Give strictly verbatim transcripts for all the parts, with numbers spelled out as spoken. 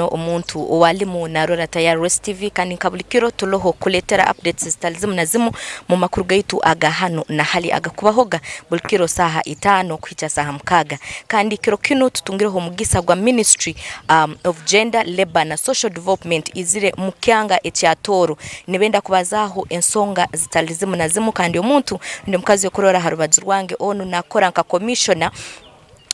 Omuntu owalimu narora Tayari West T V, kandi nka buli kiro turoho kuletera updates zitali zimu na zimu mu makuru gaitu aga hanu na hali agakubahoga buli kiro saaha itaano kuhikya saaha mukaaga. Kandi kiro kinu tutungireho omugisa gwa Ministry, um, of Gender, Labour na Social Development izire mu kyanga ekya Tooro. Nibenda kubazaaho ensonga zitali zimu na zimu, kandi omuntu rundi mukazi okurora ha rubaju rwange onu nakora nka commissioner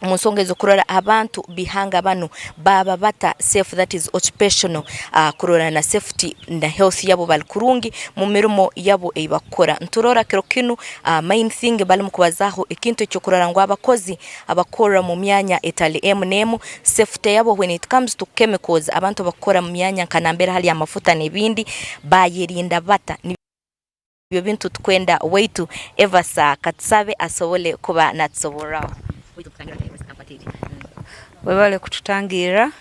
mu nsonga ez'okurora abantu b'ihanga banu baba bata safe, that is occupational, ah, kurora na safety na health yabo bali kurungi mu mirimo yabo ei bakukora. Nturora kiro kinu, ah, main thing bali mu kubazaaho ekintu eky'okurora ngu abakozi abakorra mu myanya etali emu n'emu, safety yabo when it comes to chemicals, abantu abakukora mu myanya nka nambere hali amafuta n'ebindi, bayerinda bata? Ebyo bintu tukwenda owaitu Evasa Katusabe asobole kuba natusoborraho. Webale kututangirra.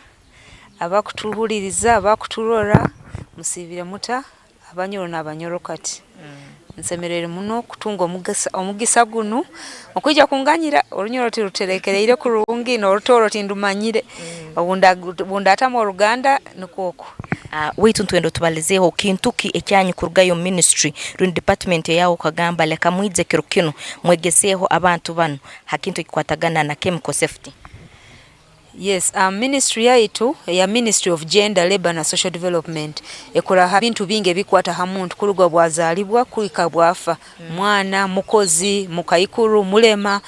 Abakutuhuliriza, abakuturora, musiibire muta? Abanyoro n'abanyoro kati. Nsemerere muno kutunga omugisa, omugisa gunu, okwija kunganyira. Orunyoro tiruterekereire kurungi, n'Orutooro tindumanyire. Obu nda-, obu ndatamu Oruganda, nukwo okwo. Ah, waitu ntwenda otubalizeeho kintu ki ekyanyu kurugayo omu ministry, rundi department eyawe okagamba, "Leka mwije kiro kinu, mwegeseeho abantu banu ha kintu ekikwatagana na chemical safety"? Yes, ah, ministry yaitu, eya Ministry of Gender, Labour na Social Development, ekora ha bintu bingi ebikwata ha muntu kuruga obwazaalibwa kuhika bwafa. Mwana, mukozi, mukaikuru, mulema,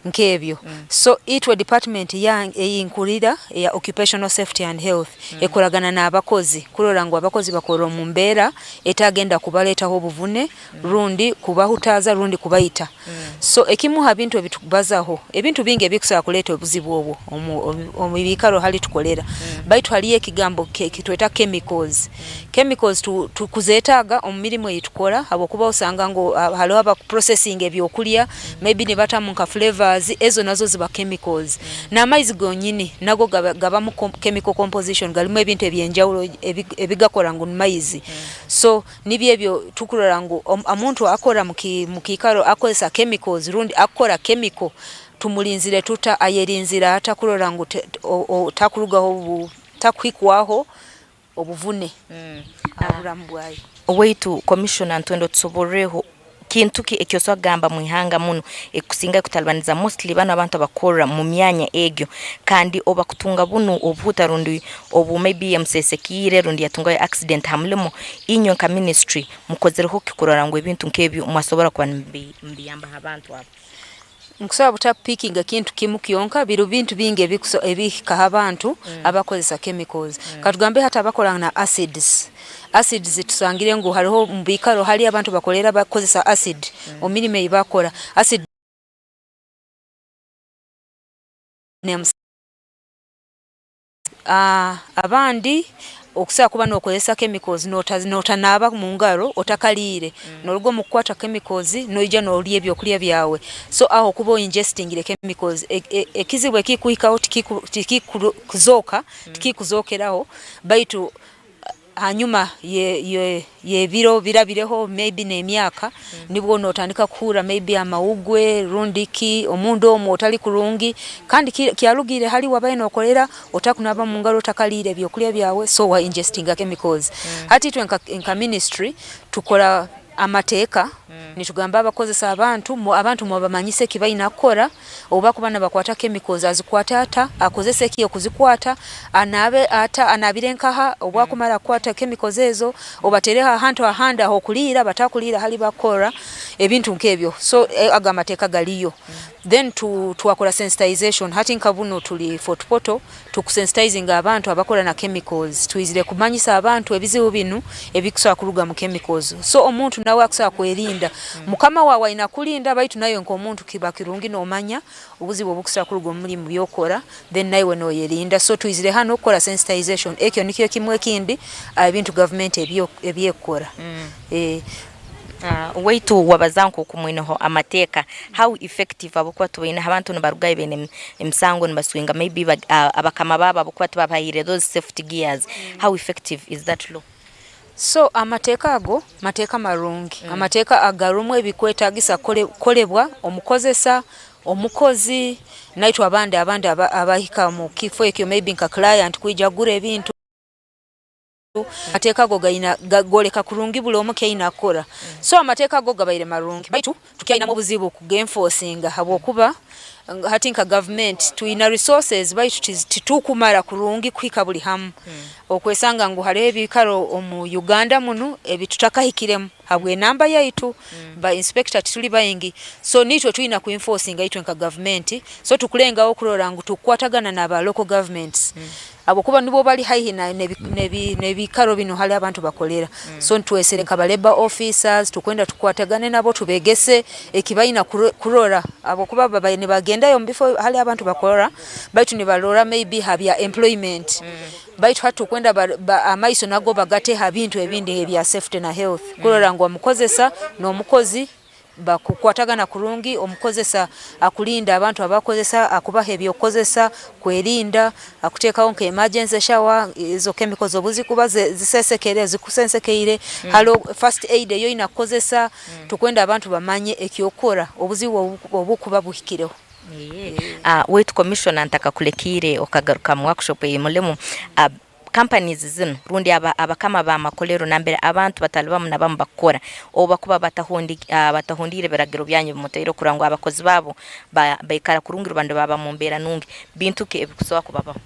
nk'ebyo. So, itwe department ya-, ei nkurira, eya Occupational Safety and Health, ekoragana n'abakozi, kurora ngu abakozi bakorra omu mbeera etagenda kubaleetaho obuvune, rundi kubahutaaza, rundi kubaita. So, ekimu ha bintu ebitukubazaho, ebintu bingi ebikusobora kuleeta obuzibu obwo omu, omu, omu biikaro hali tukolera. Baitu haliyo ekigambo ke-, kitweta chemicals. Chemicals tu-, tukuzetaaga omu mirimo ei tukora, habwokuba osanga ngu, ah, haliho abakuprocessing ebyokulya, maybe nibatamu nka flavors, ezo nazo ziba chemicals. N'amaizi gonyini, nago gaba-, gabamu com-, chemical composition, galimu ebintu ebyenjawulo ebi-, ebigakora ngu ni maizi. So, nibyo ebyo tukurora ngu om-, omuntu akora mu ki-, mu kiikaro akozesa chemicals, rundi akora chemical, tumulinzire tuta, ayerinzire ata kurora ngu te-, o-, o-, takurugaho obu-, takuhikwaho obuvune ha bulamu bwaye. Owaitu Commissioner, ntwenda otusoborreho kintu ki ekyosobora kugamba mu ihanga munu ekusinga kutalibaniza mostly banu abantu abakorra mu myanya egyo, kandi obu bakutunga bunu obuhuta rundi obu maybe yamusesekiire rundi yatungayo accident ha mulimo, inywe nka ministry mukozereho ki kurora ngu ebintu nk'ebyo mwasobora kuba nimubi-, nimubiyambaho abantu abo? Nkusobora buta kupikinga kintu kimu kyonka, biri bintu bingi ebikuso-, ebihika ha bantu abakozesa chemicals. Katugambe hati abakora na acids. Acids tusangire ngu haroho omu biikaro hali abantu bakolera bakozesa acid omu mirimo ei bakora. Acid nemus-, Ah, abandi okusobora kuba nokozesa chemicals, nota-, notanaaba mu ngaro otakaliire. Noruga omu kukwata chemicals, noija nolya ebyokulya byawe. So, aho okuba oingestingire chemicals, e-, e-, ekizibu ekikuhikaho tikiku-, tikikuru-, kuzooka, tikikuzookeraho, baitu, ah, hanyuma ye-, ye-, y'ebiro birabireho, maybe n'emyaka, nibwo notandika kuhurra maybe amawugwe, rundi ki, omundu omu otali kurungi, kandi ki-, kyarugiire hali wabaire nokolera, otakunaaba mu ngaro, otakaliire ebyokulya byawe, so wa ingestinga chemicals. Hati itwe nka, nka ministry, tukora amateeka, nitugamba abakozesa abantu, mu-, abantu mubamanyise eki baina kukora, obu bakuba nibakwata chemicals, azikwate ata, akozese ki okuzikwata, anaabe ata, anaabire nkaha, obu akumara kukwata chemicals ezo, obatereho ahantu ahandi ah'okuliira, batakuliira hali bakora, ebintu nk'ebyo. So, eh, ago amateeka galiyo. Then tu-, twakora sensitization. Hati nka bunu tuli Fort Portal, tukusensitizinga abantu abakora na chemicals. Twizire kumanyisa abantu ebizibu binu ebikusobora kuruga mu chemicals. So, omuntu nawe akusobora kwerinda. Mukama waawe aina kulinda, baitu naiwe nk'omuntu kiba kirungi nomanya obuzibu obukusobora kuruga omu mulimu by'okora, then naiwe noyerinda. So, twizire hanu kukora sensitization. Ekyo nikyo kimu ekindi, ah, ebintu gavumenti ebyo-, ebyekukora. Eh. Ah, waitu wabaza nk'oku mwineho amateeka, how effective? Habwokuba tuboineho abantu nibarugayo baine em-, emisango nibaswinga maybe ba-, ah, abakama baabo habwokuba tibabahaire those safety gears. How effective is that law? So, amateeka ago, mateeka marungi. Amateeka agarumu ebikwetagisa kole-, kolebwa omukozesa, omukozi, naitwe abandi, abandi aba-, abahika mu kifo ekyo, maybe nka client kwija kugura ebintu. Amateeka go gaina, ga-, goleka kurungi buli omu kyaina akora. So, amateeka go gabaire marungi. Baitu, tukyainamu obuzibu kugenforcinga, habwokuba, ng-, hati nka gavumenti, twina resources, baitu tiz-, titukumara kurungi kuhika buli hamu. Okwesanga ngu haroho ebiikaro omu Uganda munu ebitutakahikiremu. Habw'enamba yaitu, ba inspector tituli baingi. So, nitwe twina kuenforcinga itwe nka gavumenti. So, tukulengaho kurora ngu tukukwatagana n'aba local governments. Habwokuba nubwo bali haihi na, n'ebi-, n'ebi-, n'ebiikaro binu hali abantu bakolera. So, nitwesere nka ba labour officers, tukwenda tukwatagane nabo, tubegese ekibaina kuro-, kurora. Habwokuba baba nibagendayo omu bifo hali abantu bakora, baitu nibarora maybe ha bya employment. Baitu hati tukwenda ba, ba, amaiso nago bagate ha bintu ebindi ebya safety na health. Kurora ngu omukozesa n'omukozi bakukwatagana kurungi, omukozesa akulinda abantu abakozesa, akubaha ebyokukozesa, kwerinda, akutekaho nka emergency shower, ezo chemicals obu zikuba ze-, zisesekere, zikusensekeire, halo first aid eyo oina kukozesa, tukwenda abantu bamanye ekyokukora, obuzibu obu-, obukuba buhikireho. Eh. Ah, waitu Commissioner, ntakakulekiire okagaruka mu workshop eyi mulimu. Ah, companies zinu, rundi aba-, abakama b'amakolero, nambere abantu batali bamu na bamu bakukora, obu bakuba batahundi-, ah, batahundiire biragiro byanyu bimutaireho kurora ngu abakozi baabo ba-, baikara kurungi, rundi baba mu mbeera nungi, bintu ki ebikusobora kubabaho?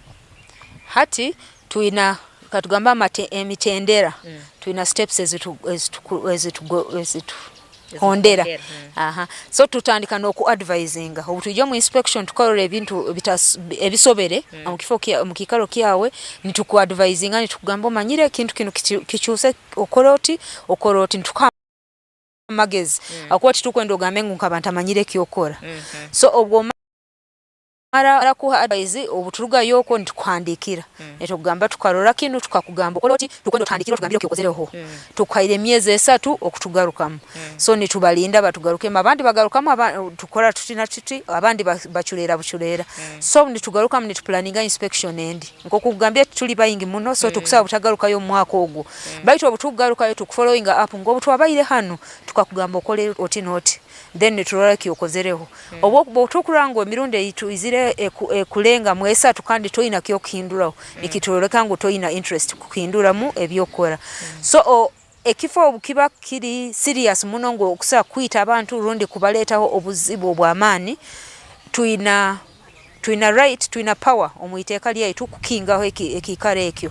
Hati, twina, katugambe amate-, emitendera. Twina steps ezitu-, ezituku-, ezitugo-, ezituhondera. Ezituhondera, mm. Aha. So, tutandika n'oku advisinga. Obu twija omu inspection, tukarora ebintu bitas-, ebisobere, omu kifo kya-, omu kiikaro kyawe, nituku advisinga, nitukugamba, "Omanyire ekintu kinu kicu-, kicuuse, okora oti, okora oti." Nitukuha amagezi. Habwokuba titukwenda ogambe ngu nkaba ntamanyire ekyokukora. So, obwo mara, mara kuha advice, obu turugayo okwo nitukuhandiikira. Nitukugamba tukarora kinu, tukakugamba okole oti, tukwenda otuhandiikire otugambire eky'okozereho. Tukuhaire emyezi esatu okutugarukamu. So nitubalinda batugarukemu. Abandi bagarukamu, aba-, tukora tuti na tuti, abandi ba-, baculeera buculeera. So nitugarukamu nitupulaninga inspection endi. Nk'oku nkugambire tituli baingi muno, so tukusaba butagarukayo omu mwaka ogu. Baitu obu tukugarukayo tukufollowinga up, ngu obu twabaire hanu, tukakugamba okole oti n'oti. Then niturora ki okozereho. Obu okuba otukurora ngu emirundi ei twizire eku-, ekulengamu esatu kandi toina ky'okuhinduraho, nikitwoleka ngu toina interest kuhinduramu eby'okukora. So, o-, ekifo obu kiba kiri serious muno ngu okusa kwita abantu rundi kubaleetaho obuzibu obw'amaani, twina Twina right, twina power omu iteeka lyaitu kukingaho eki-, ekiikaro ekyo.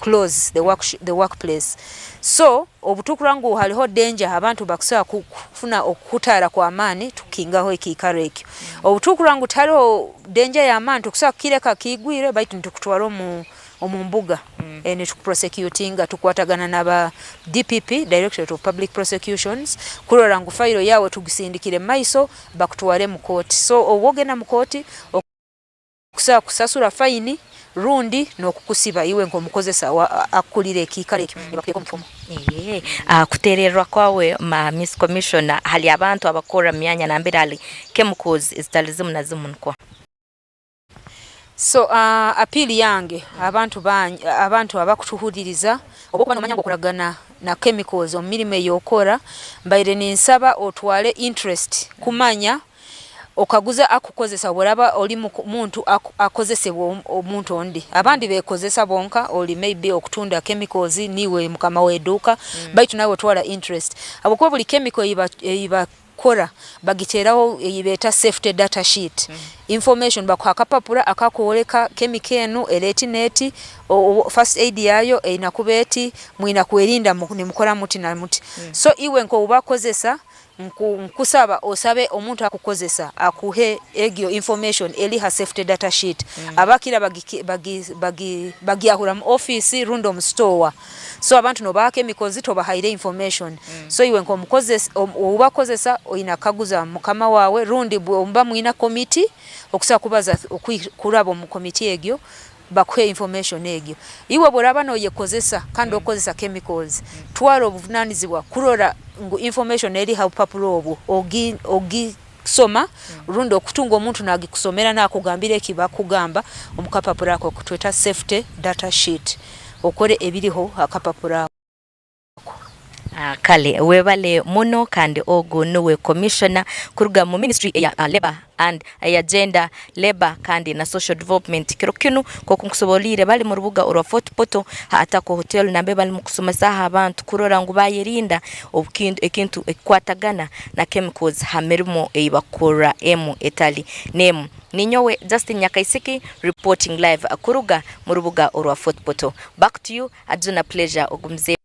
Close the work-, the workplace. So, obu tukurora ngu haliho danger, abantu bakusobora ku-, kufuna okuhutaara kw'amaani, tukingaho ekiikaro ekyo. Obu tukurora ngu tihaliho danger y'amaani, tukusobora kukireka kiigwire, baitu nitukutwara omu omu mbuga, eh, nitukuprosecutinga, tukwatagana n'aba D P P, Directorate of Public Prosecutions, kurora ngu fayiro yaawe tugisindikire mu maiso, bakutware mu kooti. So, obu ogenda mu kooti, okusobora kusasura fayini, rundi n'okukusiba iwe nk'omukozesa wa, a-, akukulira ekiikaro ekyo, nibakuteeka omu kifumo. Eh, ah, kuteererwa kwawe, ma-, Miss Commissioner, hali abantu abakora mu myanya nambere hali chemicals ezitali zimu na zimu, nukwo? So, ah, appeal yange, abantu bangi, abantu abakutuhuliriza, obu okuba nomanya ngu okoragana na chemicals omu mirimo ey'okora, mbaire ninsaba otwale interest kumanya, okaguze akukozesa, obu oraba oli muku-, muntu aku-, akozesebwa om-, omuntu ondi. Abandi bekozesa bonka, oli maybe okutunda chemicals, niiwe mukama w'eduuka, baitu naiwe otwala interest. Habwokuba buli chemical eiba, eiba kora, bagiteeraho ei beeta safety data sheet. Information, bakuha akapapura akakwoleka chemical enu eri eti n'eti, o-, o-, first aid yaayo eine kuba eti, mwine kwerinda mu-, nimukora muti na muti. So, iwe nk'obu bakozesa, nku-, nkusaba osabe omuntu akukozesa akuhe egyo information eri ha safety data sheet. Abakira bagi-, bagi-, bagi-, bagyahura mu office rundi omu store. So, abantu nobaha chemicals, tobahaire information. So, iwe nk'omukozesa, om-, oubakozesa, oina kukaguza mukama waawe, rundi bwomuba mwina committee, okusa kubaza okwi-, kuraba omu committee egyo, bakuhe information egyo. Iwe bworaba noyekozesa, kandi okozesa chemicals, twara obuvunanizibwa kurora ngu information eri ha bupapura obwo, ogi-, ogi-, kusoma, rundi okutunga omuntu nagikusomera, nakugambira eki bakugamba omu kapapura ako, kutweta safety data sheet. Okore ebiriho ha kapapura ako. Ah, kale, webale muno, kandi ogu nuwe commissioner kuruga mu ministry eya, ah, labour and eya gender, labour kandi na social development. Kiro kinu, nk'oku nkusoboliire, bali mu rubuga orwa Fort Portal ha Atako Hotel, nambere bali mu kusomesaaho abantu kurora ngu bayerinda obukintu, ekintu ekikwatagana na chemicals ha mirimo ei bakukorra emu etali n'emu. Ninyowe Justin Nyakaisiki, reporting live kuruga mu rubuga orwa Fort Portal. Back to you, Ajuna Pleasure, ogumize.